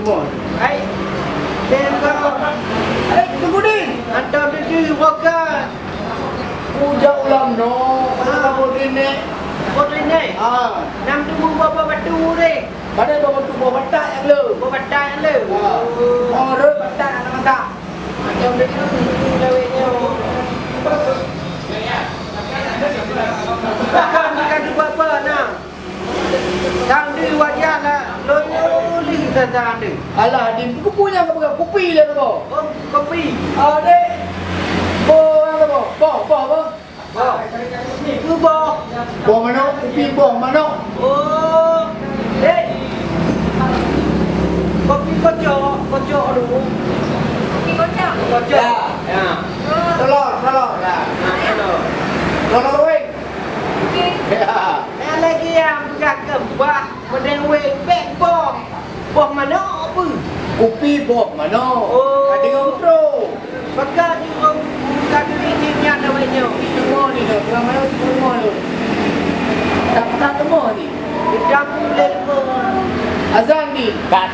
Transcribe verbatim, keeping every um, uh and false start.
Hai, hai, Tengku Din. Hantom dikeue bukan. Kujak ulam no, pada kampung Trinai. Kampung Trinai? Ah. Nam temu bapa batu deh. Pada bapa tu bapa batak yang le. Bapa batak yang le. Ah. Oh, rot batak anak masak. Hantom dikeue lawetnya. Bukan, bukan bapa nah. Sang di wajah lah, loyo li tata di. Alah, di kupu nyang ka peugah kupi lé boh. Oh, kupi. Ah, dek. Boh, apa boh? Boh, boh, boh. Boh. Boh manok, kupi boh manok. Oh. Dek. Kopi kocok, kocok dulu. Kopi kocok. Kocok. Ya. Ya. Telur, telur. Ya. Nah, telur. Telur weng. Ya. Eh, lagi nyang peugah keu bah, meudeh weng, bèk boh. Boh manok apa? Kupi boh manok. Oh. Ka deungoe beutôi. Baka di ureueng ka geuri jih nyan awaknyoe. Teuma ni, teuma ni, teuma ni. Tak, tak teuma ni. Gedang ulèe leumo. Azan ni. Kat.